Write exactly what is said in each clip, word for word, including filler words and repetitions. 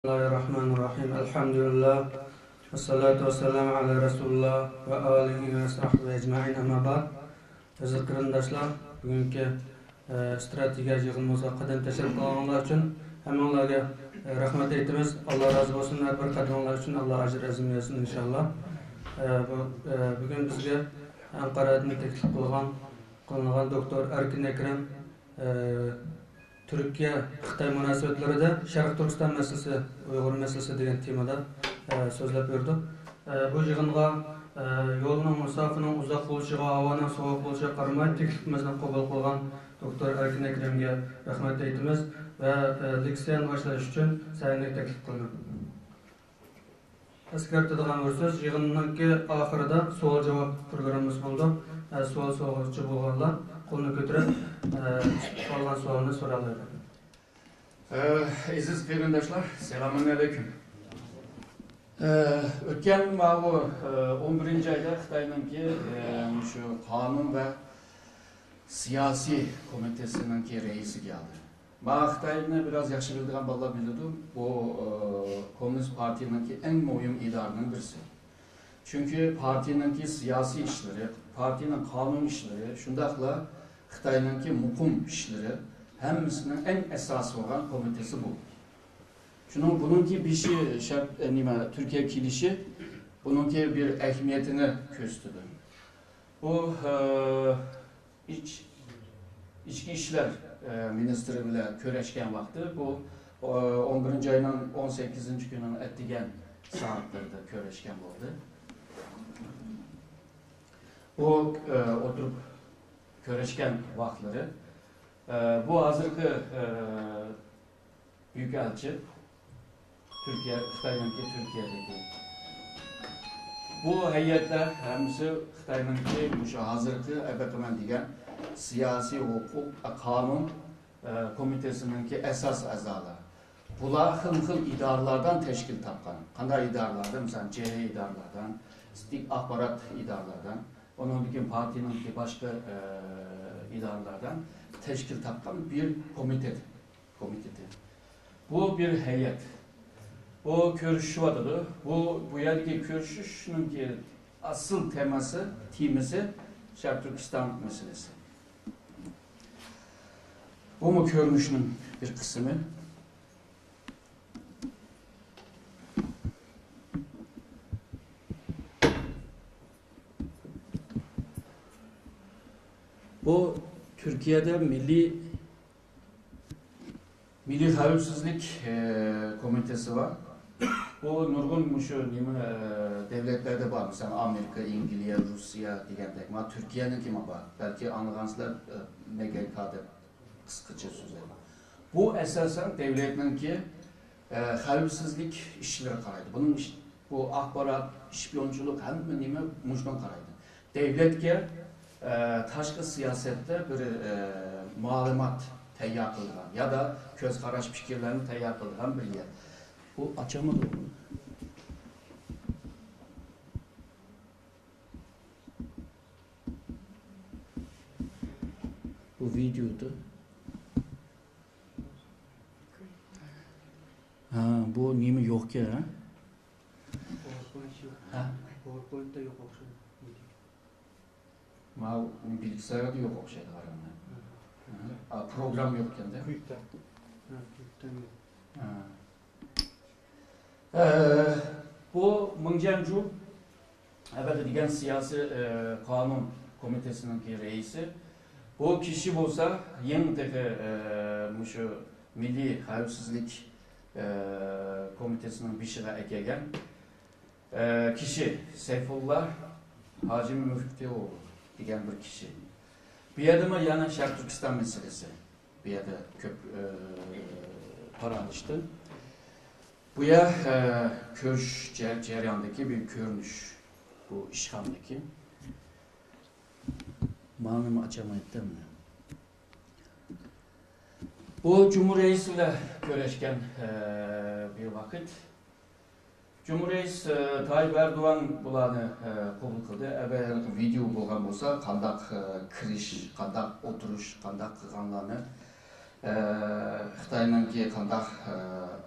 بىسمىللاھىررەھمانىررەھىم. ئەلھەمدۇلىللاھ. ۋەسسالاتۇ ۋەسسالامۇ ئەلا رەسۇلىللاھ ۋە ئالىھى ۋە سەھبىھى ئەجمەئىن. ئەمما بەئد. ئەزىز قېرىنداشلار، بۈگۈنكى، ئە، ئىستراتېگىيە يىغىنىمىزغا قەدەم تەشرىپ قىلغانلار ئۈچۈن ھەممىڭلارگە، ئە، رەھمەت ئېيتىمىز. ئاللا رازى بولسۇن. ھەر بىر قەدىمىڭلار ئۈچۈن ئاللا ئەجىر ئەزىم بەرسۇن، ئىنشاللا. ئە، بۇ، ئە، بۈگۈن بىزگە ئەنقەرەدىن تەكلىپ قىلغان، قىلىنغان دوكتور ئەركىن ئەكرەم، ئە، تۈركىيە-خىتاي مۇناسىۋەتلىرىدە شەرقىي تۈركىستان مەسىلىسى، ئۇيغۇر مەسىلىسى دېگەن تېمىدا، ئە، سۆزلەپ بېرىدۇ. ئە، بۇ يىغىنغا، ئە، يولنىڭ، مۇساپىنىڭ ئۇزاق بولۇشىغا، ھاۋانىڭ سوغۇق بولۇشىغا قارىماي، تەكلىپىمىزنى قوبۇل قىلغان دوكتور ئەركىن ئەكرەمگە رەھمەت ئېيتىمىز ۋە، ئە، لېكسىيەنى باشلاش ئۈچۈن سەھنىگە تەكلىپ قىلىمەن. ئەسكەرتىدىغان بىر سۆز، يىغىننىڭكى ئاخىرىدا سوئال-جاۋاب پروگراممىسى بولىدۇ. ئە، سوئال سورىغۇچى بولغانلار قولىنى كۆتۈرۈپ، ئە، قالغان سوئالنى سورالايدۇ. ئە، ئەزىز قېرىنداشلار، سالامۇئەلەيكۇم. ئە، ئۆتكەن ماۋۇ، ئە، ئون بىرىنچى ئايدا خىتاينىڭكى، ئە، مۇشۇ قانۇن ۋە سىياسىي كومىتېتىنىڭكى رەئىسى كەلدى. مانا خىتاينى بىراز ياخشى بىلىدىغان بالىلار بىلىدۇ، بۇ، ئە، كوممۇنىست پارتىيىنىڭكى ئەڭ مۇھىم ئىدارىنىڭ بىرسى. چۈنكى پارتىيىنىڭكى سىياسىي ئىشلىرى، پارتىيىنىڭ قانۇن ئىشلىرى، شۇنداقلا خىتاينىڭكى مۇقىم ئىشلىرى ھەممىسىنىڭ ئەڭ ئاساسى بولغان كومىتېتى بۇ. شۇنىڭ، بۇنىڭكى بېشى شەرق، ئە، نېمە، تۈركىيە كېلىشى بۇنىڭكى بىر ئەھمىيىتىنى كۆرسىتىدۇ. بۇ، ئە، ئىچ-، ئىچكى ئىشلار، ئە، مىنىستىرى بىلەن كۆرۈشكەن ۋاقتى، بۇ، ئە، ئون بىرىنچى ئاينىڭ ئون سەككىزىنچى كۈنىنىڭ ئەتىگەن سائەتلىرىدە كۆرۈشكەن بولدى. بۇ، ئە، ئولتۇرۇپ كۆرۈشكەن ۋاقىتلىرى، ئە، بۇ ھازىرقى، ئە، بۈيۈك ئەلچى، تۈركىيە، خىتاينىڭكى تۈركىيەدىكى. بۇ ھەيئەتلەر ھەممىسى خىتاينىڭكى مۇشۇ ھازىرقى ئەبەقىمەن دېگەن سىياسىي ھوقۇق، قانۇن، ئە، كومىتېتىنىڭكى ئاساس ئەزالار. بۇلار خىل خىل ئىدارىلەردىن تەشكىل تاپقان. قانداق ئىدارىلەردىن؟ مىسال، جېھې ئىدارىلەردىن، ئىستىك ئاخبارات ئىدارىلەردىن، ئۇنىڭدىن كېيىن پارتىيىنىڭكى باشقا، ئە، ئىدارىلەردىن تەشكىل تاپقان بىر كومىتېت. كومىتېتى. بۇ بىر ھەيئەت. بۇ كۆرۈشۈۋاتىدۇ. بۇ، بۇ يەردىكى كۆرۈشۈشنىڭكى ئاسىل تېمىسى، تېمىسى شەرقىي تۈركىستان مەسىلىسى. بۇمۇ كۆرۈنۈشنىڭ بىر قىسمى. بۇ تۈركىيەدە مىللىي مىللىي خەۋپسىزلىك، ئە، كومىتېتى بار. بۇ نۇرغۇن مۇشۇ نېمە، ئە، دۆلەتلەردە بار. مىسالەن، ئامېرىكا، ئەنگلىيە، روسىيە دېگەندەك. مانا تۈركىيەنىڭكىمۇ بار. بەلكى ئاڭلىغانسىلەر، ئە، م گ ك دەپ قىسقىچە سۆزلەيدۇ. بۇ ئاساسەن دۆلەتنىڭكى، ئە، خەۋپسىزلىك ئىشلىرى قارايدۇ. بۇنىڭ ئىش-، بۇ ئاخبارات، شپىيونچىلىق، ھەممە نېمە مۇشۇنىڭ قارايدۇ. دۆلەتكە، ئە، تاشقى سىياسەتتە بىر، ئە، مەلۇمات تەييار قىلىدىغان يادا كۆز قاراش، پىكىرلەرنى تەييار قىلىدىغان بىر يەر. بۇ ئاچامدۇ؟ بۇ ۋىدېودۇ. ھا، بۇ نېمە يوقكەن، ھە؟ ھە؟ پاۋېرپوينتتا يوق ئوخشايدۇ. ماۋۇ بىلگۈسەگەردە يوق ئوخشايدۇ، قاراڭلار. ھە. ھە؟ ئا، پروگرامما يوقكەندە. كۇيۈكتە. ھە، كۇيۈكتە يوق. ھە. ئە، بۇ مېڭ جيەنجۇ، ئەلۋەتتە، دېگەن سىياسىي، ئە، قانۇن كومىتېتىنىڭكى رەئىسى. بۇ كىشى بولسا يېڭى تېخى، ئە، مۇشۇ مىللىي خەۋپسىزلىك، ئە، كومىتېتىنىڭ بېشىغا ئەكەلگەن، ئە، كىشى سەيپۇللا ھاجى مۇفتى ئوغلى دېگەن بىر كىشى. بۇ يەردىمۇ يەنە شەرقىي تۈركىستان مەسىلىسى بۇ يەردە كۆپ، ئە، پاراڭلىشتى. بۇ يەر، ئە، كۆرۈش جە-، جەريانىدىكى بىر كۆرۈنۈش. بۇ ئىشخانىدىكى. ماڭىمۇ ئاچالمايتتىم. بۇ جۇمھۇر رەئىسى بىلەن كۆرۈشكەن، ئە، بىر ۋاقىت. جۇمھۇر رەئىس، ئە، تايىپ ئەردوغان بۇلارنى، ئە، قوبۇل قىلدى. ئەگەر ۋىدېو بولغان بولسا، قانداق، ئە، كىرىش، قانداق ئولتۇرۇش، قانداق قىلغانلارنى ئە، خىتاينىڭكى قانداق، ئە،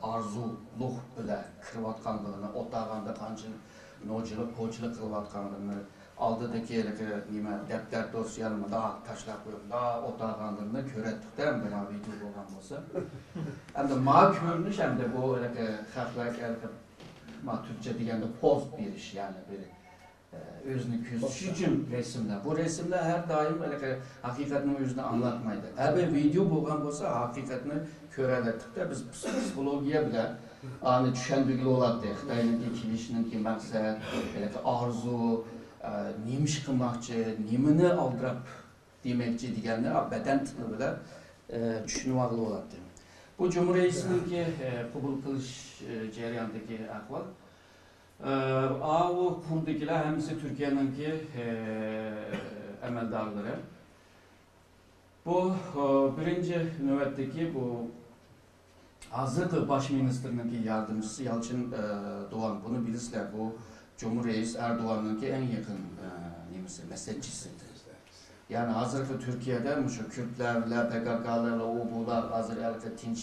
ئارزۇلۇق بىلەن كىرىۋاتقانلىقىنى، ئوتاغاندا قانچىلىك نوچىلىق، پوچىلىق قىلىۋاتقانلىقىنى، ئالدىدىكى ھېلىقى نېمە، دەپتەر دوسيەنى مۇنداق تاشلاپ قويۇپ، مۇنداق ئوتاغانلىرىنى كۆرەتتۇق-دە، ئەمدى ما ۋىدېو بولغان بولسا. ئەمدى ما كۆرۈنۈش ئەمدى بۇ ھېلىقى خەقلەرگە ھېلىقى ما تۈركچە دېگەندە پوز بېرىش، يەنى بىر ئۆزىنى كۆرسىتىش ئۈچۈن رەسىملەر. بۇ رەسىملەر ھەر دائىم ھېلىقى ھەقىقەتنىڭ ئۆزىنى ئاڭلاتمايدۇ. ھە، بىر ۋىدېو بولغان بولسا، ھەقىقەتنى كۆرەلەتتۇق-دە، بىز پسىخولوگىيە بىلەن ئانى چۈشەندۈرگىلى بولاتتى. خىتاينىڭكى كېلىشىنىڭكى مەقسەت، ھېلىقى ئارزۇ، ئە، نېمە ئىش قىلماقچى، نېمىنى ئالدىراپ دېمەكچى دېگەننى بەدەن تىلى بىلەن، ئە، چۈشىنىۋالغىلى بولاتتى. بۇ جۇمھۇر رەئىسىنىڭكى، ئە، قوبۇل قىلىش، ئە، جەريانىدىكى ئەھۋال. ئاۋۇ قۇمدىكىلەر ھەممىسى تۈركىيەنىڭكى، ئە، ئەمەلدارلىرى. بۇ، ئە، بىرىنچى نۆۋەتتىكى بۇ ھازىرقى باش مىنىستىرنىڭكى ياردەمچىسى يالچىن، ئە، دوۋان. بۇنى بىلىسىلەر، بۇ جۇمھۇر رەئىس ئەردوغاننىڭكى ئەڭ يېقىن، ئە، نېمىسى، مەسلىھەتچىسى. يەنى ھازىرقى تۈركىيەدە مۇشۇ كۈردلەر بىلەن پككلار بىلەن ئۇ بۇلار ھازىر ھېلىقى تىنچ،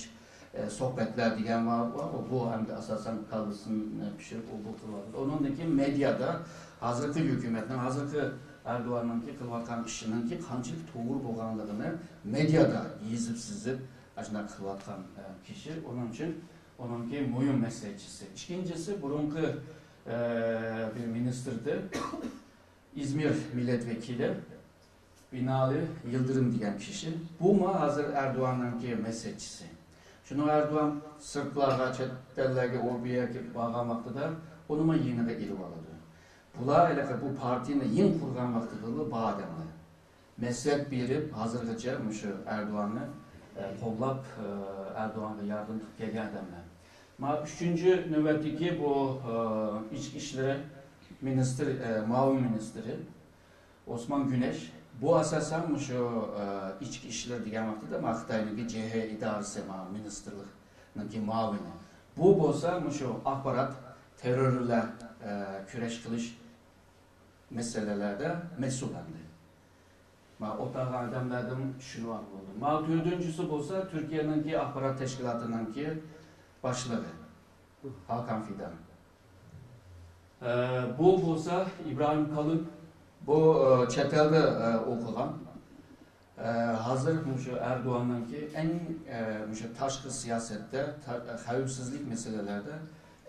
ئە، سۆھبەتلەر دېگەن بار، بار. بۇ ئەمدى ئاساسەن كاللىسىنى پىشۇرۇپ ئۇ بۇ قىلىۋاتىدۇ. ئۇنىڭدىن كېيىن مېدىيادا ھازىرقى ھۆكۈمەتنىڭ، ھازىرقى ئەردوغاننىڭكى قىلىۋاتقان ئىشىنىڭكى قانچىلىك توغرا بولغانلىقىنى مېدىيادا يېزىپ سىزىپ ئاشۇنداق قىلىۋاتقان، ئە، كىشى. ئۇنىڭ ئۈچۈن ئۇنىڭكى مۇھىم مەسلىھەتچىسى. ئىككىنچىسى بۇرۇنقى، ئە، بىر مىنىستىر ئىدى. ئىزمىر مىللەت ۋەكىلى بىنالى يىلدىرىم دېگەن كىشى. بۇمۇ ھازىر ئەردوغاننىڭكى مەسلىھەتچىسى. شۇنىڭ ئەردوغان سىرتلارغا، چەت ئەللەرگە، ئۇ بۇ يەرگە بارغان ۋاقتىدا ئۇنىمۇ يېنىغا ئېلىۋالىدۇ. بۇلار ھېلىقى بۇ پارتىيىنى يېڭى قۇرغان ۋاقتىدىلا بار ئادەملەر. مەسلىھەت بېرىپ، ھازىرغىچە مۇشۇ ئەردوغاننى، ئە، قوللاپ، ئە، ئەردوغانغا ياردەم قىلىپ كەلگەن ئادەملەر. ما ئۈچىنچى نۆۋەتتىكى بۇ، ئە، ئىچكى ئىشلىرى مىنىستىرى، ئە، مۇئاۋىن مىنىستىرى ئوسمان گۈنەش. بۇ ئاساسەن مۇشۇ، ئە، ئىچكى ئىشلىرى دېگەن ۋاقتىدا ما خىتاينىڭكى جې ھې ئىدارىسى، ما مىنىستىرلىقنىڭكى مۇئاۋىنى. بۇ بولسا مۇشۇ ئاخبارات، تېررور بىلەن، ئە، كۈرەش قىلىش مەسىلىلەردە مەسئۇل ئەمدى. ما ئوتاغان ئادەملەردىن چۈشىنىۋالغىلى بولىدۇ. ما تۆتىنچىسى بولسا تۈركىيەنىڭكى ئاخبارات تەشكىلاتىنىڭكى باشلىقى ھاكان فىدان. ئە، بۇ بولسا ئىبراھىم كالىن. بۇ، ئە، چەت ئەلدە، ئە، ئوقۇغان. ئە، ھازىر مۇشۇ ئەردوغاننىڭكى ئەڭ، ئە، مۇشۇ تاشقى سىياسەتتە، تا-، خەۋپسىزلىك مەسىلىلەردە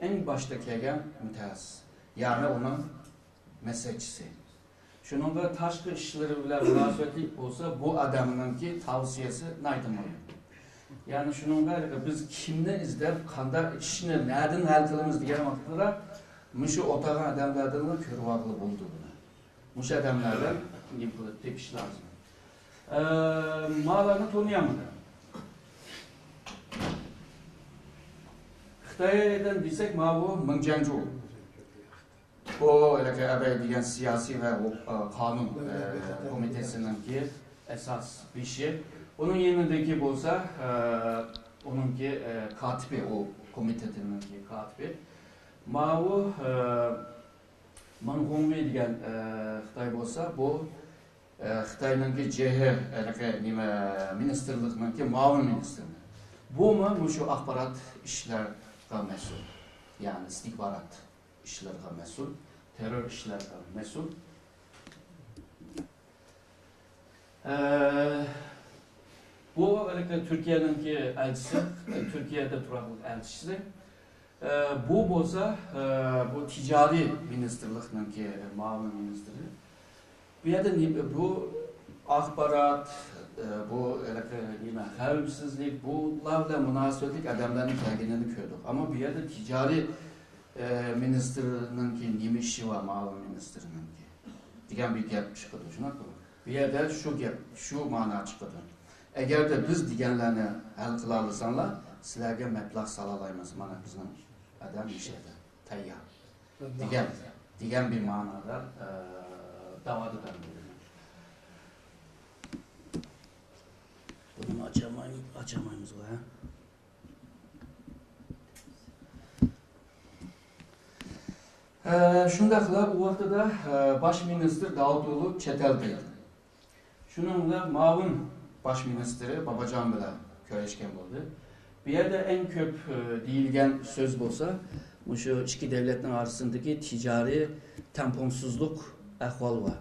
ئەڭ باشتا كەلگەن مۇتەخەسسىس. يەنى ئۇنىڭ مەسلىھەتچىسى. شۇنىڭغا تاشقى ئىشلىرى بىلەن مۇناسىۋەتلىك بولسا، بۇ ئادەمنىڭكى تاۋسىيەسى ناھايىتى مۇھىم. يەنى شۇنىڭغا بىز كىمنى ئىزدەپ، قانداق ئىشنى نەدىن ھەل قىلىمىز دېگەن ۋاقىتتا مۇشۇ ئولتۇرغان ئادەملەردىنلا كۆرۈۋالغىلى بولىدۇ بۇنى. مۇشۇ ئادەملەردىن نېمە قىلىپ تېپىش لازىم. ئە، مالارنى تونۇيالمىدى. خىتايدىن دېسەك، ماۋۇ مېڭ جيەنجۇ. بۇ ھېلىقى ئەبەي دېگەن سىياسىي ۋە ھوق-، ئە، قانۇن، ئە، كومىتېتىنىڭكى ئاساس بېشى. ئۇنىڭ يېنىدىكى بولسا، ئە، ئۇنىڭكى، ئە، كاتىپى، ئۇ كومىتېتىنىڭكى كاتىپى. ماۋۇ، ئە، مېڭ خۇڭۋېي دېگەن، ئە، خىتاي بولسا، بۇ، ئە، خىتاينىڭكى جې ھې، ھېلىقى نېمە، مىنىستىرلىقنىڭكى مۇئاۋىن مىنىستىرى. بۇمۇ مۇشۇ ئاخبارات ئىشلارغا مەسئۇل. يەنى ئىستىخبارات ئىشلىرىغا مەسئۇل، تېررور ئىشلىرىغا مەسئۇل. ئە، بۇ ھېلىقى تۈركىيەنىڭكى ئەلچىسى، تۈركىيەدە تۇراقلىق ئەلچىسى. ئە، بۇ بولسا، ئە، بۇ تىجارىي مىنىستىرلىقنىڭكى مۇئاۋىن مىنىستىرى. بۇ يەردە نېمە، بۇ ئاخبارات، ئە، بۇ ھېلىقى نېمە، خەۋپسىزلىك، بۇلار بىلەن مۇناسىۋەتلىك ئادەملەرنىڭ كەلگىنىنى كۆردۇق. ئەمما بۇ يەردە تىجارىي، ئە، مىنىستىرنىڭكى نېمە ئىشى بار، مۇئاۋىن مىنىستىرنىڭكى دېگەن بىر گەپ چىقىدۇ، شۇنداقمۇ؟ بۇ يەردە شۇ گەپ، شۇ مانا چىقىدۇ. ئەگەردە بىز دېگەنلەرنى ھەل قىلالىساڭلار، سىلەرگە مەبلەغ سالالايمىز. مانا بىزنىڭ ئادەم مۇشۇ يەردە تەييار. دېگەن، دېگەن بىر مانادا، ئە، داۋادا بەردى. بۇنى ئاچالماي-، ئاچالمايمىزغۇ، ھە؟ ئە، شۇنداقلا ئۇ ۋاقتىدا، ئە، باش مىنىستىر داۋۇتئوغلۇ چەت ئەلدە ئىدى. شۇنىڭ بىلەن مۇئاۋىن باش مىنىستىرى باباجان بىلەن كۆرۈشكەن بولدى. بۇ يەردە ئەڭ كۆپ، ئە، دېيىلگەن سۆز بولسا، مۇشۇ ئىككى دۆلەتنىڭ ئارىسىندىكى تىجارىي تەڭپۇڭسىزلىق ئەھۋالى بار.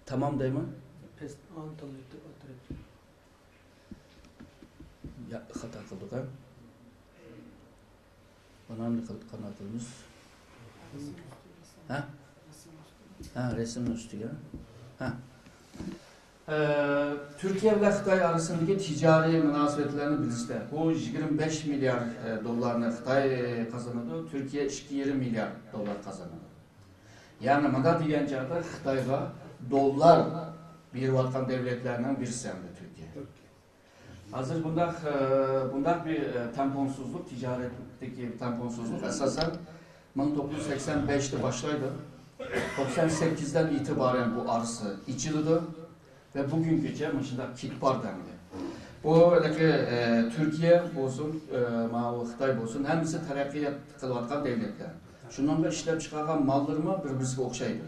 تامام دەيمەن. پەس-، ئان تاللايتتى، ئوتتۇرا. يا، خاتا قىلدۇق، ھە؟ بۇنى قانداق قىلىمىز؟ ھە؟ ھە، رەسىمنىڭ ئۈستىگە. ھە. ئە، تۈركىيە بىلەن خىتاي ئارىسىندىكى تىجارىي مۇناسىۋەتلەرنى بىلىسىلەر. بۇ يىگىرمە بەش مىليارد، ئە، دوللارنى خىتاي قازىنىدۇ، تۈركىيە ئىككى يېرىم مىليارد دوللار قازىنىدۇ. يەنى مۇنداق دېگەن چاغدا خىتايغا دوللار بېرىۋاتقان دۆلەتلەرنىڭ بىرسى ئەمدى تۈركىيە. ھازىر بۇنداق، ئە، بۇنداق بىر، ئە، تەڭپۇڭسىزلىق، تىجارەتتىكى تەڭپۇڭسىزلىق ئاساسەن مىڭ توققۇز يۈز سەكسەن بەشتە باشلايدۇ. توقسان سەككىزدىن ئېتىبارەن بۇ ئارىسى ئېچىلىدۇ ۋە بۈگۈنگىچە مۇشۇنداق كېتىپ باردى ئەمدى. بۇ ھېلىقى، ئە، تۈركىيە بولسۇن، ئە، ماۋۇ خىتاي بولسۇن، ھەممىسى تەرەققىيات قىلىۋاتقان دۆلەتلەر. شۇنىڭغا ئىشلەپچىقارغان ماللىرىمۇ بىر-بىرسىگە ئوخشايدۇ.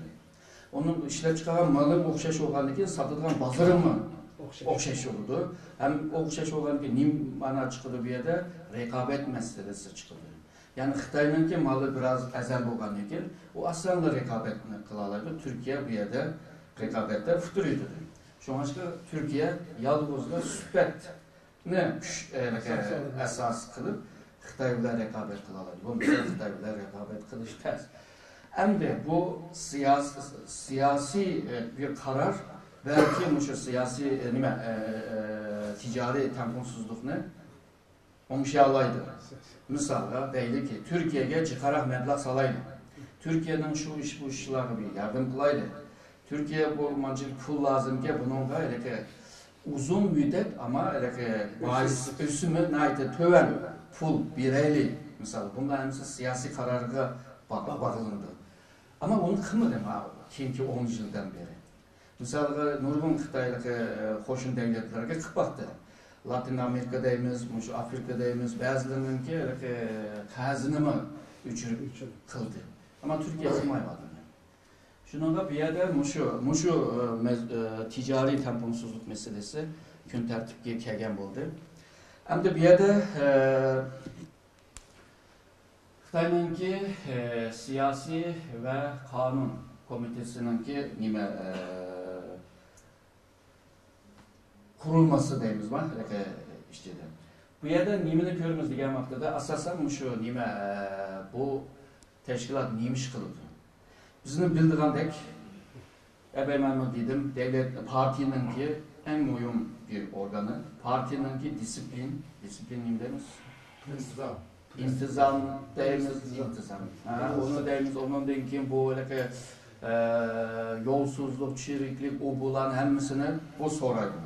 ئۇنىڭ ئىشلەپچىقارغان مالى ئوخشاش بولغاندىن كېيىن ساتىدىغان بازىرىمۇ ئوخشاش. ئوخشاش بولىدۇ. ھەم ئوخشاش بولغاندىن كېيىن نېمە مانا چىقىدۇ بۇ يەردە؟ رىقابەت مەسىلىسى چىقىدۇ. يەنى خىتاينىڭكى مالى بىراز ئەرزان بولغاندىن كېيىن ئۇ ئاسانلا رىقابەتنى قىلالايدۇ. تۈركىيە بۇ يەردە رىقابەتتە ئۇتتۇرۇۋېتىدۇ. شۇڭلاشقا تۈركىيە يالغۇزلا سۈپەت نى كۈچ، ئە، ئاساس ئالىدۇ. ئاساس قىلىپ خىتاي بىلەن رىقابەت قىلالايدۇ. بولمىسا خىتاي بىلەن رىقابەت قىلىش تەس. ئەمدى بۇ سىياس-، سىياسىي، ئە، بىر قارار، بەلكى مۇشۇ سىياسىي، ئە، نېمە، ئە، ئە، تىجارىي تەڭپۇڭسىزلىقنى ئوڭشىيالايدۇ. مىسالغا دەيلىكى، تۈركىيەگە جىقراق مەبلەغ سالايلى. تۈركىيەنىڭ شۇ ئىش، بۇ ئىشلارغا بىر ياردەم قىلايلى. تۈركىيە بۇ مانچىلىك پۇل لازىمكەن، بۇنىڭغا ھېلىقى ئۇزۇن مۇددەت، ئەمما ھېلىقى پائىز ئۆسۈمى ناھايىتى تۆۋەن پۇل بېرەيلى. مىسال، بۇنىڭ ھەممىسى سىياسىي قارارغا باغ-، باغلىنىدۇ. ئەمما ئۇنى قىلمىدى ما كېيىنكى ئون يىلدىن بېرى. مىسالغا، نۇرغۇن خىتايلىق، ئە، قوشنا دۆلەتلەرگە قىلىپ باقتى. لاتىن ئامېرىكا دەيمىز، مۇشۇ ئافرىكا دەيمىز، بەزىلىرىنىڭكى ھېلىقى قەرزىنىمۇ ئۆچۈرۈپ قىلدى. ئەمما تۈركىيە قىلمايۋاتىدۇ. شۇنىڭغا بۇ يەردە مۇشۇ، مۇشۇ، ئە، مەز-، ئە، تىجارىي تەڭپۇڭسىزلىق مەسىلىسى كۈن تەرتىپكە كەلگەن بولدى. ئەمدى بۇ يەردە، ئە، خىتاينىڭكى، ئە، سىياسىي ۋە قانۇن كومىتېتىنىڭكى نېمە، ئە، قۇرۇلمىسى دەيمىزما، ئىچىدە. بۇ يەردە نېمىنى كۆرىمىز دېگەن ۋاقتىدا، ئاساسەن مۇشۇ نېمە، ئە، بۇ تەشكىلات نېمە ئىش قىلىدۇ؟ بىزنىڭ بىلىدىغاندەك، ئەبەي مەنمۇ دېدىم، دۆلەت پارتىيىنىڭكى ئەڭ مۇھىم بىر ئورگانى، پارتىيىنىڭكى دىسسىپلىن، دىسسىپلىن نېمە دەيمىز؟ ئىنتىزام. ئىنتىزام دەيمىز، ئىنتىزام. ھە، ئۇنى دەيمىز، ئۇنىڭدىن كېيىن بۇ ھېلىقى، ئە، يولسىزلىق، چىرىكلىك، ئۇ بۇلارنى ھەممىسىنى بۇ سورايدۇ.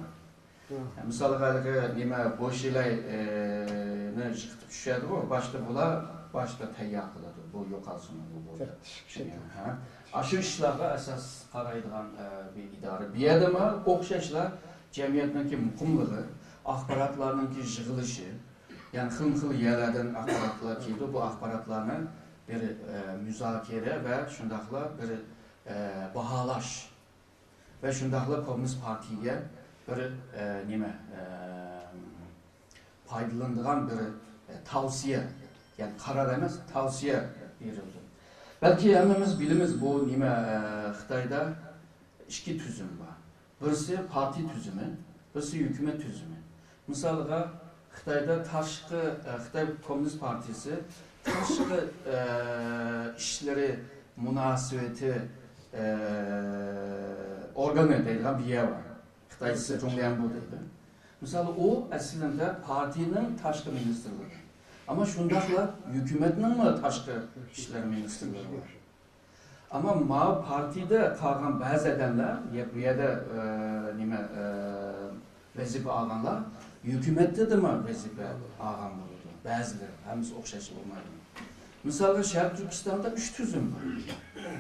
مىسالغا، ھېلىقى نېمە، بوشىلاي، ئە، نى يىقىتىپ چۈشۈرىدىغۇ، باشتا بۇلار، باشتا تەييار قىلىدۇ، بۇ يوقالسۇن، بۇ، بۇ. ھە. ئاشۇ ئىشلارغا ئاساس قارايدىغان، ئە، بىر ئىدارە. بۇ يەردىمۇ ئوخشاشلا جەمئىيەتنىڭكى مۇقىملىقى، ئاخباراتلارنىڭكى يىغىلىشى، يەنى خىلمۇ خىل يەرلەردىن ئاخباراتلار كېلىدۇ. بۇ ئاخباراتلارنى بىر، ئە، مۇزاكىرە ۋە شۇنداقلا بىر، ئە، باھالاش ۋە شۇنداقلا كوممۇنىست پارتىيىگە بىر، ئە، نېمە، ئە، پايدىلىنىدىغان بىر، ئە، تاۋسىيە، يەنى قارار ئەمەس، تاۋسىيە بېرىلدى. بەلكى ھەممىمىز بىلىمىز، بۇ نېمە، ئە، خىتايدا ئىككى تۈزۈم بار. بىرسى پارتىي تۈزۈمى، بىرسى ھۆكۈمەت تۈزۈمى. مىسالغا، خىتايدا تاشقى، ئە، خىتاي كوممۇنىست پارتىيىسى تاشقى، ئە، ئىشلىرى مۇناسىۋىتى، ئە، ئورگانى دەيدىغان بىر يەر بار. خىتايچىسى جۇڭليەنبۇ دەيدۇ. مىسالى، ئۇ ئەسلىدە پارتىيىنىڭ تاشقى مىنىستىرلىرى. ئەمما شۇنداقلا ھۆكۈمەتنىڭمۇ تاشقى ئىشلار مىنىستىرلىرى بار. ئەمما ماۋۇ پارتىيىدە قالغان بەزى ئادەملەر، يە-، بۇ يەردە، ئە، نېمە، ئە، ۋەزىپە ئالغانلار ھۆكۈمەتتىدىمۇ ۋەزىپە ئالغان بولىدۇ. بەزىلىرى، ھەممىسى ئوخشاش بولمايدۇ. مىسالغا، شەرقىي تۈركىستاندا ئۈچ تۈزۈم بار.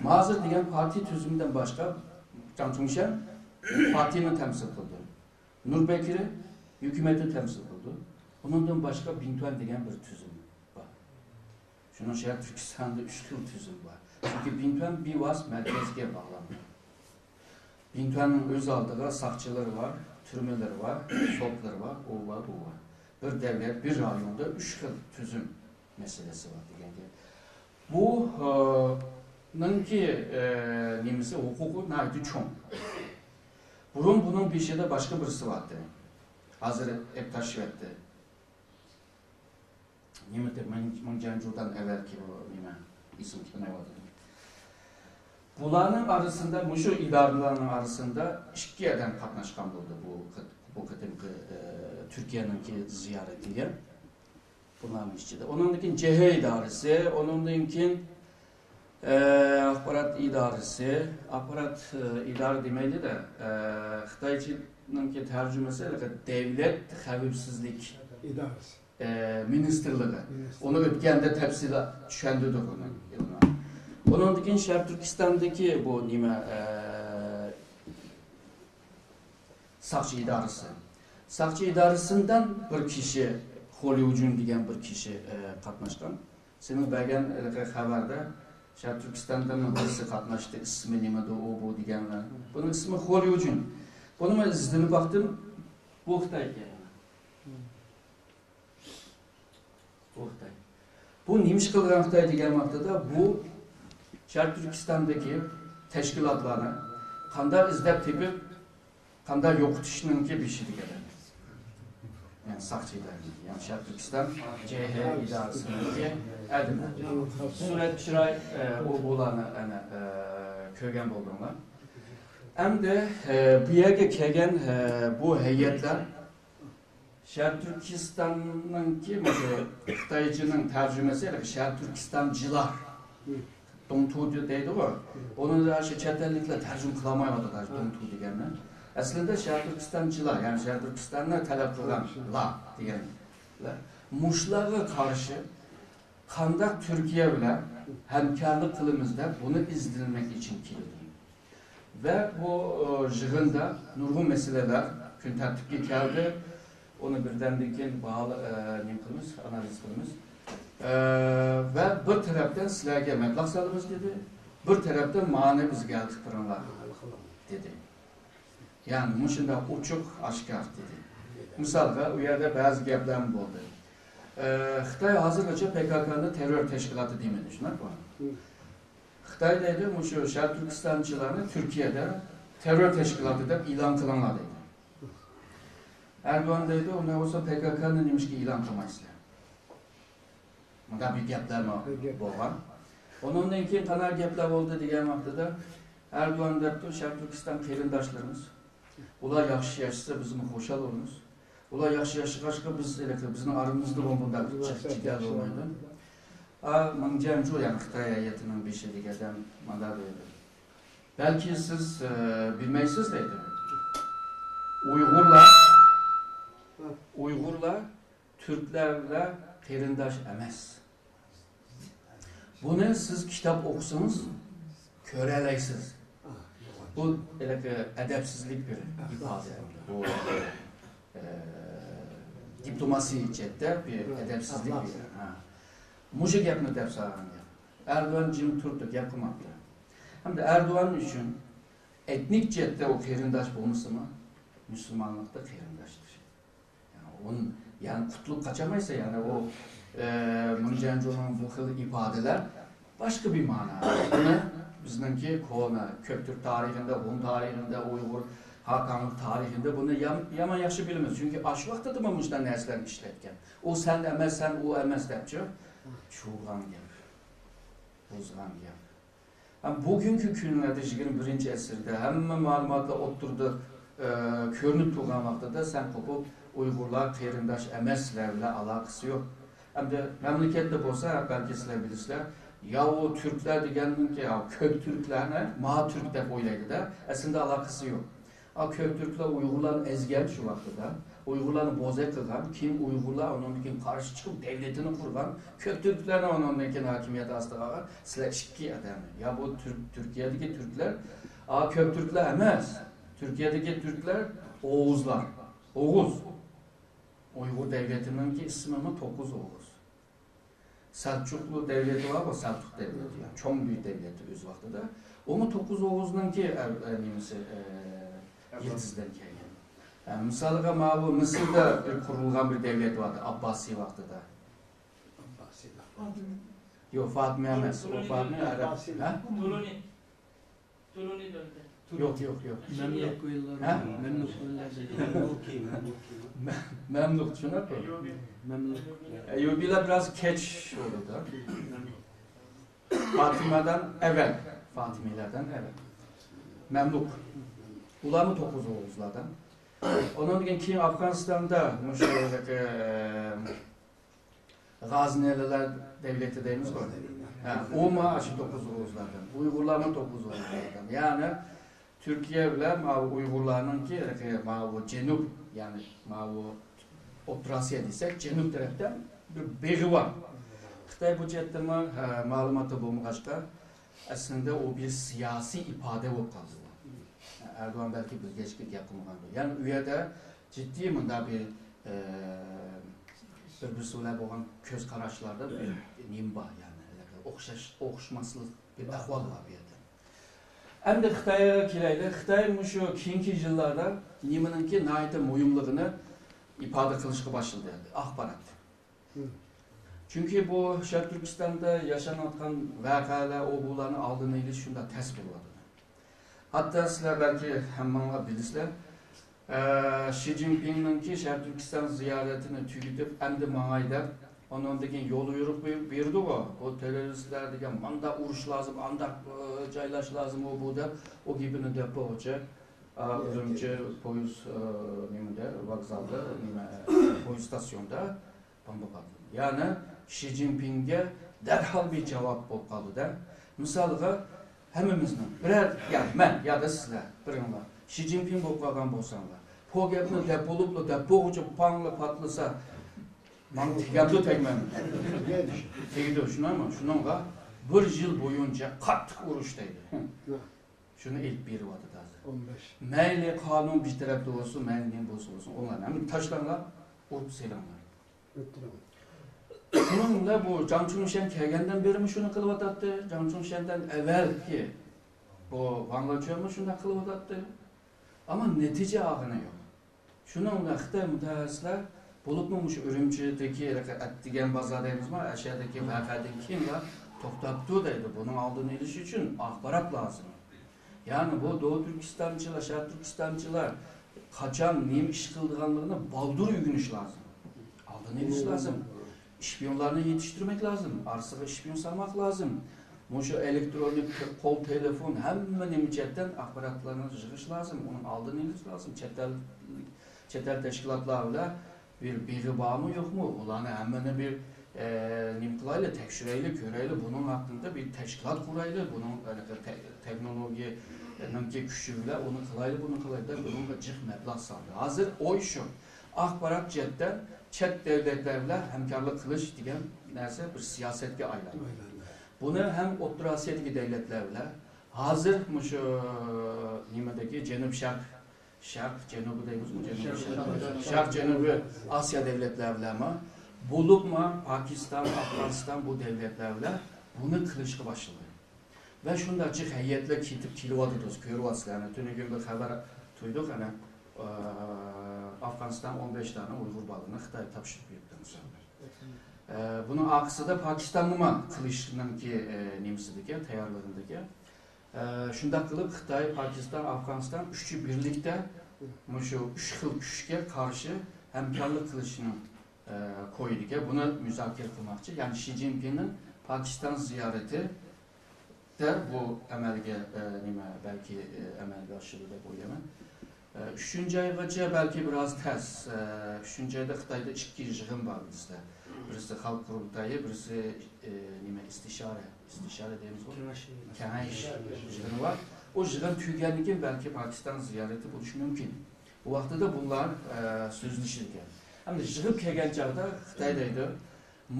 مازېر دېگەن پارتىيە تۈزۈمىدىن باشقا، جاڭ چۇڭشەن پارتىيىنى تەمسىل قىلىدۇ. نۇر بەكرى ھۆكۈمەتنى تەمسىل قىلىدۇ. ئۇنىڭدىن باشقا بىڭتۈەن دېگەن بىر تۈزۈم بار. شۇنىڭ شەرقىي تۈركىستاندا ئۈچ خىل تۈزۈم بار. چۈنكى بىڭتۈەن بىۋاسىتە مەركەزگە باغلانغان. بىڭتۈەننىڭ ئۆز ئالدىغا ساقچىلىرى بار، تۈرمىلىرى بار، سوتلىرى بار، ئۇ بار، بۇ بار. بىر دەۋلەت، بىر رايوندا ئۈچ خىل تۈزۈم مەسىلىسى بار دېگەن گەپ. بۇ، ئە، نىڭكى، ئە، نېمىسى، ھوقۇقى ناھايىتى چوڭ. بۇرۇن بۇنىڭ بېشىدا باشقا بىرسى بارتى. ھازىر ئەپ تاشلىۋەتتى. نېمە دەپ، مىڭ، مىڭ جيەنجۇدان ئەۋۋەلكى بۇ نېمە، ئېسىمگە كەلمەيۋاتىدۇ. بۇلارنىڭ ئارىسىندا، مۇشۇ ئىدارىلەرنىڭ ئارىسىندا ئىككى ئادەم قاتناشقان بولدى بۇ قېت-، بۇ قېتىمقى، ئە، تۈركىيەنىڭكى زىيارىتىگە. بۇلارنىڭ ئىچىدە. ئۇنىڭدىن كېيىن جې ھې ئىدارىسى، ئۇنىڭدىن كېيىن، ئە، ئاخبارات ئىدارىسى، ئاخبارات، ئە، ئىدارە دېمەيلى-دە، ئە، خىتايچىنىڭكى تەرجىمىسى دەۋلەت خەۋپسىزلىك ئىدارىسى. ئە، مىنىستىرلىقى. مىنىستىرلىق. ئۇنى ئۆتكەندە تەپسىلات چۈشەندۈردۇق ئۇنى. ئۇنىڭدىن كېيىن شەرقىي تۈركىستاندىكى بۇ نېمە، ئە، ساقچى ئىدارىسى. ساقچى ئىدارىسىدىن بىر كىشى، خوليۇجۈن دېگەن بىر كىشى، ئە، قاتناشقان. سېنىڭ بەرگەن ھېلىقى خەۋەردە شەرقىي تۈركىستاندىن بىرسى قاتناشتى، ئىسمى نېمىدۇ، ئۇ بۇ دېگەنلەر. بۇنىڭ ئىسمى خوليۇجۈن. بۇنى مەن ئىزدىنىپ باقتىم. بۇ خىتاي ئىكەن. بۇ خىتاي. بۇ نېمە ئىش قىلغان خىتاي دېگەن ۋاقتىدا، بۇ شەرقىي تۈركىستاندىكى تەشكىلاتلارنى قانداق ئىزدەپ تېپىپ، قانداق يوقىتىشنىڭكى بېشى دېگەن. يەنى ساقچى ئىدارىسى، يەنى شەرقىي تۈركىستان جې ھې ئىدارىسىنىڭكى ئادىمى. سۈرەت چىراي، ئە، ئۇ بۇلارنى ئەنە، ئە، كۆرگەن بولدۇڭلار. ئەمدى، ئە، بۇ يەرگە كەلگەن، ئە، بۇ ھەيئەتلەر شەرقىي تۈركىستاننىڭكى مۇشۇ خىتايچىنىڭ تەرجىمىسى، شەرقىي تۈركىستانچىلار، دۇڭتۇ دەيدىغۇ. ئۇنى شۇ چەت ئەللىكلەر تەرجىمە قىلالمايۋاتىدۇ، دۇڭتۇ دېگەننى. ئەسلىدە شەرقىي تۈركىستانچىلار، يەنى شەرقىي تۈركىستاننى تەلەپ قىلغانلار دېگەنلەر. مۇشۇلارغا قارشى قانداق تۈركىيە بىلەن ھەمكارلىق قىلىمىز دەپ بۇنى ئىزدىنمەك ئۈچۈن كېلىدۇ. ۋە بۇ، ئە، يىغىندا نۇرغۇن مەسىلىلەر كۈن تەرتىپكە كەلدى. ئۇنى بىردەمدىن كېيىن باھا-، ئە، نېمە قىلىمىز، ئانالىز قىلىمىز. ئە، ۋە بىر تەرەپتىن سىلەرگە مەبلەغ سالىمىز دېدى، بىر تەرەپتىن مانى بىزگە ھەل قىلىپ بېرىڭلار دېدى. يەنى مۇشۇنداق ئوچۇق، ئاشكارا دېدى. مىسالغا، ئۇ يەردە بەزى گەپلەرمۇ بولدى. ئە، خىتاي ھازىرغىچە پې كا كانى تېررور تەشكىلاتى دېمىدى، شۇنداقمۇ؟ خىتاي دەيدۇ، مۇشۇ شەرقىي تۈركىستانچىلارنى تۈركىيەدە تېررور تەشكىلاتى دەپ ئېلان قىلىڭلار دەيدۇ. ئەردوغان دەيدۇ، ئۇنداق بولسا پې كا كانى نېمىشقا ئېلان قىلمايسىلەر؟ مۇنداق بىر گەپلەرمۇ بولغان. ئۇنىڭدىن كېيىن قانداق گەپلەر بولدى دېگەن ۋاقتىدا ئەردوغان دەپتۇ، شەرقىي تۈركىستان قېرىنداشلىرىمىز. ئۇلار ياخشى ياشىسا بىزمۇ خۇشال بولىمىز. ئۇلار ياخشى ياشىغاچقا بىز ھېلىقى بىزنىڭ ئارىمىزدا بولغان بىر جېدەل بولمايدۇ. ئا، مىڭ جيەنجۇ، يەنى خىتاي ھەيئىتىنىڭ بېشى دېگەن ئادەم مانا دەيدۇ. بەلكى سىز، ئە، بىلمەيسىز دەيدۇ. ئۇيغۇرلار، ئۇيغۇرلار تۈركلەر بىلەن قېرىنداش ئەمەس. بۇنى سىز كىتاب ئوقۇسىڭىز كۆرەلەيسىز. بۇ ھېلىقى ئەدەپسىزلىك بىر ئىپادە. بۇ، ئە، دىپلوماسىيە جەھەتتە بىر ئەدەپسىزلىك بىر. ھە. مۇشۇ گەپنى دەپ سالغان گەپ. ئەردوغان جىم تۇردى، گەپ قىلماپتۇ. ھەمدە ئەردوغان ئۈچۈن ئېتنىك جەھەتتە ئۇ قېرىنداش بولمىسىمۇ، مۇسۇلمانلىقتا قېرىنداشتۇر. يەنى ئۇن-، يەنى قۇتۇلۇپ قاچالمايسەن، يەنى ئۇ، ئە، مىڭ جيەنجۇنىڭ بۇ خىل ئىپادىلەر باشقا بىر مانا. بۇنى بىزنىڭكى كونا، كۆك تۈرك تارىخىدا، ھون تارىخىدا، ئۇيغۇر، خاقانلىق تارىخىدا بۇنى يام-، يامان ياخشى بىلىمىز. چۈنكى ئاشۇ ۋاقتىدىمۇ مۇشۇنداق نەرسىلەرنى ئىشلەتكەن. ئۇ سەن ئەمەس، سەن ئۇ ئەمەس دەپچۇ. چۇۋۇلغان گەپ. بۇزغان گەپ. ھەم بۈگۈنكى كۈنلەردە يىگىرمە بىرىنچى ئەسىردە ھەممە مەلۇماتلار ئوتتۇرىدا، ئە، كۆرۈنۈپ تۇرغان ۋاقتىدا سەن قوپۇپ، ئۇيغۇرلار قېرىنداش ئەمەس، سىلەر بىلەن ئالاقىسى يوق. ئەمدى مەملىكەتتە بولسا، بەلكى سىلەر بىلىسىلەر، ياۋۇ تۈركلەر دېگەننىڭكى، ياۋۇ كۆك تۈركلەرنى، ما تۈرك دەپ ئويلايدۇ-دە، ئەسلىدە ئالاقىسى يوق. ئا، كۆك تۈركلەر ئۇيغۇرلارنى ئەزگەن شۇ ۋاقتىدا. ئۇيغۇرلارنى بوزەك قىلغان، كېيىن ئۇيغۇرلار ئۇنىڭدىن كېيىن قارشى چىقىپ دەۋلىتىنى قۇرغان، كۆك تۈركلەرنى ئۇنىڭدىن كېيىن ھاكىمىيەت ئاستىغا ئالغان. سىلەر ئىككى ئادەمنى، يا بۇ تۈرك، تۈركىيەدىكى تۈركلەر، ئا، كۆك تۈركلەر ئەمەس. تۈركىيەدىكى تۈركلەر ئوغۇزلار. ئوغۇز. ئۇيغۇر دەۋلىتىنىڭكى ئىسمىمۇ توققۇز ئوغۇز. سەلچۇقلۇ دەۋلىتى بارغۇ، سەلچۇق دەۋلىتى، يا، چوڭ بىر دەۋلەتتى ئۆز ۋاقتىدا. ئۇمۇ توققۇز ئوغۇزنىڭكى، ئە، ئە، نېمىسى، ئە، يىلتىزىدىن كەلگەن. ھە، مىسالغا، ماۋۇ مىسىردا بىر قۇرۇلغان بىر دەۋلەت بارتى، ئابباسىي ۋاقتىدا. يوق، فاتىمە ئەمەس. ئۇ فاتىمە ئەرەب. ھە؟ تولونى. تولونى دۆلىتى. يوق، يوق، يوق. مەملۇك ئويۇنلىرى. ھە؟ مەملۇك ئويۇنلىرى. مەملۇكى، مەملۇكى. مەملۇك، چۈشىنەتتىڭىزمۇ؟ مەملۇك. ئەييۇبىيلار بىراز كەچ بولدى. فاتىمەدىن ئەۋەل، فاتىمىيلەردىن ئەۋەل. مەملۇك. ئۇلارمۇ توققۇز ئوغۇزلاردىن. ئۇنىڭدىن كېيىن ئافغانىستاندا مۇشۇ، ئە، غازنىلىلار دەۋلىتى دەيمىزغۇ. ھە، ئۇمۇ ئاشۇ توققۇز ئوغۇزلاردىن. ئۇيغۇرلارمۇ توققۇز ئوغۇزلاردىن. يەنى تۈركىيە بىلەن ماۋۇ ئۇيغۇرلارنىڭكى، ماۋۇ جەنۇب، يەنى ماۋۇ ئوتتۇرا ئاسىيا دېسەك، جەنۇب تەرەپتە بىر بېغى بار. خىتاي بۇ جەھەتتىمۇ، ھە، مەلۇماتى بولمىغاچقا، ئەسلىدە ئۇ بىر سىياسىي ئىپادە بولۇپ قالدى. ئەردوغان بەلكى بىلگەچكە گەپ قىلمىغاندۇ. يەنى ئۇ يەردە جىددىي مۇنداق بىر، ئە، بىر-بىرسى بىلەن بولغان كۆز قاراشلاردا بىر نېمە بار، يەنى ئوخشاش، ئوخشىماسلىق بىر ئەھۋال بار بۇ يەردە. ئەمدى خىتايغا كېلەيلى. خىتاي مۇشۇ كېيىنكى يىللاردا نېمىنىڭكى ناھايىتى مۇھىملىقىنى ئىپادە قىلىشقا باشلىدى، ئاخبارات. چۈنكى بۇ شەرقىي تۈركىستاندا ياشانىۋاتقان ۋەقەلەر، ئۇ بۇلارنىڭ ئالدىنى ئېلىش شۇنداق تەس بولۇۋاتىدۇ. ھەتتا سىلەر بەلكى ھەممىڭلار بىلىسىلەر، ئە، شى جىنپىڭنىڭكى شەرقىي تۈركىستان زىيارىتىنى تۈگىتىپ، ئەمدى ماڭاي دەپ، ئۇنىڭدىن كېيىن يوليورۇق بېرىدىغۇ، بۇ تېررورىستلار دېگەن مانداق ئۇرۇش لازىم، ئانداق، ئە، جايلاش لازىم، ئۇ بۇ دەپ، ئۇ گېپىنى دەپ بولغۇچە، ئا، ئۈرۈمچى پويىز، ئە، نېمىدە، ۋوگزالدا، نېمە، پويىز ستاتسىيوندا بومبا پارتلىدى. يەنى شى جىنپىڭگە دەرھال بىر جاۋاب بولۇپ قالدى-دە. مىسالغا، ھەممىمىزنىڭ بىرەر، يا مەن يادا سىلەر بىرىڭلار شى جىنپىڭ بولۇپ قالغان بولساڭلار، پو گەپنى دەپ بولۇپلا، دەپ بولغۇچە پاڭلا پارتلىسا، ماڭا تېگەمدۇ تەگمەمدۇ؟ تېگىدۇ، شۇنداقمۇ؟ شۇنىڭغا بىر يىل بويۇنچە قاتتىق ئۇرۇش دەيدۇ. شۇنى ئېلىپ بېرىۋاتىدۇ ھازىر. مەيلى قانۇن بىر تەرەپتە بولسۇن، مەيلى نېمە بولسا بولسۇن، ئوڭلارنى ھەممىنى تاشلاڭلار، ئۇرۇپ سېلىڭلار. شۇنىڭ بىلەن بۇ جاڭ چۈڭشەن كەلگەندىن بېرىمۇ شۇنى قىلىۋاتاتتى. جاڭ چۈڭشەندىن ئەۋۋەلكى بۇ ۋاڭ لېچۈەنمۇ شۇنداق قىلىۋاتاتتى. ئەمما نەتىجە ئالغىنى يوق. شۇنىڭ بىلەن خىتاي مۇتەخەسسىسلەر، بولۇپمۇ مۇشۇ ئۈرۈمچىدىكى ئەتىگەن بازار دەيمىزمۇ، ئەشەدىكى ۋەقەدىن كېيىنلا توختاپتۇ دەيدۇ. بۇنىڭ ئالدىنى ئېلىش ئۈچۈن ئاخبارات لازىم. يەنى بۇ دوغۇ تۈركىستانچىلار، شەرقىي تۈركىستانچىلار قاچان نېمە ئىش قىلىدىغانلىقىنى بالدۇر ئۆگىنىش لازىم. ئالدىنى ئېلىش لازىم. ئىشپىيونلارنى يېتىشتۈرمەك لازىم، ئارىسىغا ئىشپىيون سالماق لازىم. مۇشۇ ئېلېكترونىك قول تېلېفون، ھەممە نېمە جەھەتتىن ئاخباراتلارنى يىغىش لازىم، ئۇنىڭ ئالدىنى ئېلىش لازىم. چەت ئەل، چەت ئەل تەشكىلاتلار بىلەن بىر بېغى بارمۇ، يوقمۇ؟ ئۇلارنى ھەممىنى بىر، ئە، نېمە قىلايلى، تەكشۈرەيلى، كۆرەيلى، بۇنىڭ ھەققىدە بىر تەشكىلات قۇرايلى، بۇنىڭ، ئە، تە-، تېخنولوگىيەنىڭكى كۈچى بىلەن ئۇنى قىلايلى، بۇنى قىلايلى دەپ، بۇنىڭغا جىق مەبلەغ سالدى. ھازىر ئوي شۇ، ئاخبارات جەھەتتە چەت دەۋلەتلەر بىلەن ھەمكارلىق قىلىش دېگەن نەرسە بىر سىياسەتكە ئايلاندى. بۇنى ھەم ئوتتۇرا ئاسىيادىكى دەۋلەتلەر بىلەن، ھازىر مۇشۇ نېمىدىكى جەنۇب شەرق، شەرق جەنۇبى دەيمىزمۇ؟ جەنۇب شەرق، شەرق جەنۇبىي ئاسىيا دەۋلەتلەر بىلەنمۇ، بولۇپمۇ پاكىستان، ئافغانىستان بۇ دەۋلەتلەر بىلەن بۇنى قىلىشقا باشلىدى. ۋە شۇنداق جىق ھەيئەتلەر كېتىپ كېلىۋاتىدۇ، كۆرۈۋاتىسىلەر. ئەنە تۈنۈگۈن بىر خەۋەر تۇيدۇق، ئەنە، ئە، ئافغانىستان ئون بەش دانە ئۇيغۇر بالىنى خىتاي تاپشۇرۇپ بېرىپتۇ، مىسال. ئە، بۇنىڭ ئارقىسىدا پاكىستاننىمۇ قىلىشنىڭكى، ئە، نېمىسىدىكەن، تەييارلىقىدىكەن. ئە، شۇنداق قىلىپ خىتاي، پاكىستان، ئافغانىستان ئۈچى بىرلىكتە مۇشۇ ئۈچ خىل كۈچكە قارشى ھەمكارلىق قىلىشنىڭ ئە، كويىدىكەن، بۇنى مۇزاكىرە قىلماقچى. يەنى شى جىنپىڭنىڭ پاكىستان زىيارىتىدە بۇ ئەمەلگە، ئە، نېمە، بەلكى، ئە، ئەمەلگە ئاشىدۇ دەپ ئويلايمەن. ئە، ئۈچىنچى ئايغىچە بەلكى بىراز تەس. ئە، ئۈچىنچى ئايدا خىتايدا ئىككى يىغىن بار بىزدە. بىرسى خەلق قۇرۇلتايى، بىرسى، ئە، نېمە، ئىستىشارە. ئىستىشارە دەيمىزغۇ؟ كېڭەش. كېڭەش يىغىنى بار. ئۇ يىغىن تۈگىگەندىن كېيىن بەلكى پاكىستان زىيارىتى بولۇشى مۇمكىن. بۇ ۋاقتىدا بۇلار، ئە، سۆزلىشىدىكەن. ئەمدى يىغىپ كەلگەن چاغدا خىتاي دەيدۇ،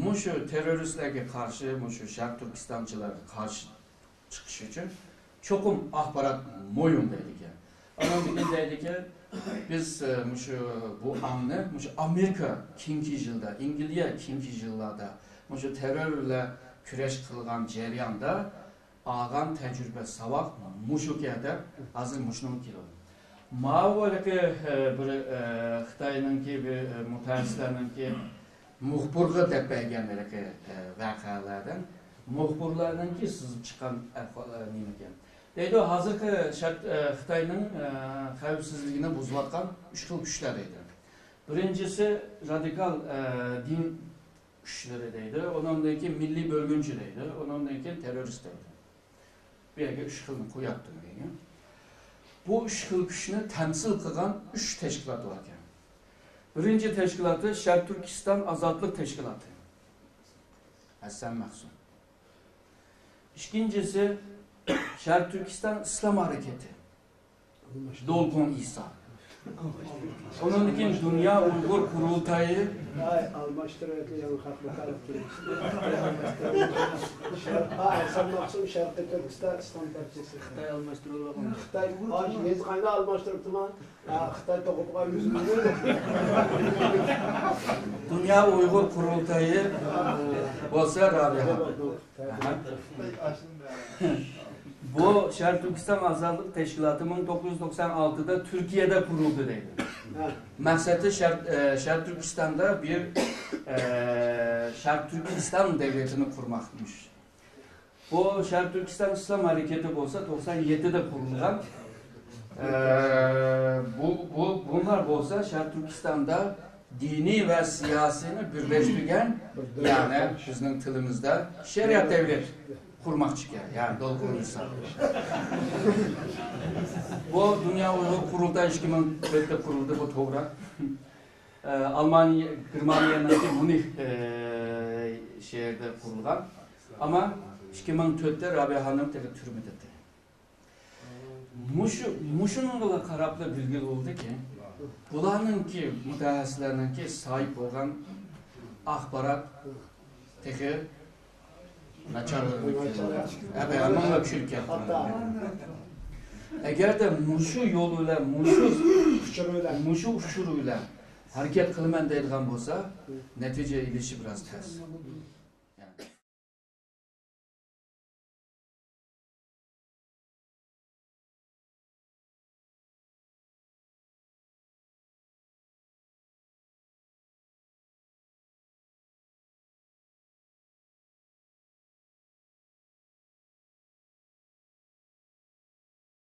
مۇشۇ تېررورىستلارغا قارشى، مۇشۇ شەرق تۈركىستانچىلارغا قارشى چىقىش ئۈچۈن چوقۇم ئاخبارات مۇھىم دەيدىكەن. ئانىڭدىن كېيىن دەيدىكەن، بىز، ئە، مۇشۇ بۇ ئاڭنى، مۇشۇ ئامېرىكا كېيىنكى يىلدا، ئەنگلىيە كېيىنكى يىللاردا مۇشۇ تېررور بىلەن كۈرەش قىلغان جەرياندا ئالغان تەجرىبە، ساۋاق مۇشۇكەن دەپ، ھازىر مۇشۇنىڭغا كېلىۋاتىمەن. ماۋۇ ھېلىقى، ئە، بىر، ئە، خىتاينىڭكى بىر، ئە، مۇتەخەسسىسلەرنىڭكى مۇخبىرغا دەپ بەرگەن ھېلىقى، ئە، ۋەقەلەردىن مۇخبىرلارنىڭكى سىزىپ چىققان ئەھۋال، ئە، نېمىكەن. دەيدۇ، ھازىرقى شەرت، ئە، خىتاينىڭ، ئە، خەۋپسىزلىكىنى بۇزۇۋاتقان ئۈچ خىل كۈچلەر دەيدۇ. بىرىنچىسى رادىكال، ئە، دىن كۈچلىرى دەيدۇ، ئۇنىڭدىن كېيىن مىللىي بۆلگۈنچى دەيدۇ، ئۇنىڭدىن كېيىن تېررورىست دەيدۇ. بۇ يەرگە ئۈچ خىلنى قويۇپتۇ دېگەن. بۇ ئۈچ خىل كۈچنى تەمسىل قىلغان ئۈچ تەشكىلات بار ئىكەن. بىرىنچى تەشكىلاتى شەرقىي تۈركىستان ئازادلىق تەشكىلاتى. ھەسەن مەخسۇم. ئىككىنچىسى شەرقىي تۈركىستان ئىسلام ھەرىكىتى. دولقۇن ئىسا. ئۇنىڭدىن كېيىن دۇنيا ئۇيغۇر قۇرۇلتايى. ئاي، ئالماشتۇرۇۋېتىڭ، ياڭ خەقنى تارىپ كېلىشتى. شەرق-، ئا، ھەسەن مەخسۇم، شەرقىي تۈركىستان ئىسلام پارتىيىسى. خىتاي ئالماشتۇرۇۋالغان. خىتاي، ئا، يېزا قايناق ئالماشتۇرۇپتىما؟ ھە، خىتاي توقۇپ قويمىسۇن. دۇنيا ئۇيغۇر قۇرۇلتايى بولسا رابىيە. بۇ شەرقىي تۈركىستان ئازادلىق تەشكىلاتى مىڭ توققۇز يۈز توقسان ئالتىدا تۈركىيەدە قۇرۇلدى دەيدۇ. مەقسەتى شەرق، ئە، شەرقىي تۈركىستاندا بىر، ئە، شەرقىي تۈركىستان دۆلىتىنى قۇرماقمىش. بۇ شەرقىي تۈركىستان ئىسلام ھەرىكىتى بولسا توقسان يەتتىدە قۇرۇلغان. ئە، بۇ، بۇ، بۇلار بولسا شەرقىي تۈركىستاندا دىنىي ۋە سىياسىينى بىرلەشتۈرگەن، يەنى بىزنىڭ تىلىمىزدا شەرىئەت دەۋلەت قۇرماقچى ئىكەن، يەنى دولقۇن ئىسا. بۇ دۇنيا ئۇيغۇر قۇرۇلتايى ئىككى مىڭ تۆتتە قۇرۇلدى، بۇ توغرا. ئە، ئالمانىيە، گېرمانىيەنىڭكى مۇنىخ، ئە، شەھىرىدە قۇرۇلغان. ئەمما ئىككى مىڭ تۆتتە رابىيە خانىم تېخى تۈرمىدە. مۇشۇ، مۇشۇنىڭغىلا قاراپلا بىلگىلى بولىدۇكى، بۇلارنىڭكى، مۇتەخەسسىسلەرنىڭكى ساھىب بولغان ئاخبارات تېخى ناچارلىقىنى كۆرۈۋاتىمىز. ئەبەدەن ماڭا چۈشىنىپ كەتتىڭلار. ئەگەردە مۇشۇ يول بىلەن، مۇشۇ ئۇچۇر بىلەن، مۇشۇ ئۇچۇر بىلەن ھەرىكەت قىلىمەن دەيدىغان بولسا، نەتىجە ئېلىشى بىراز تەس.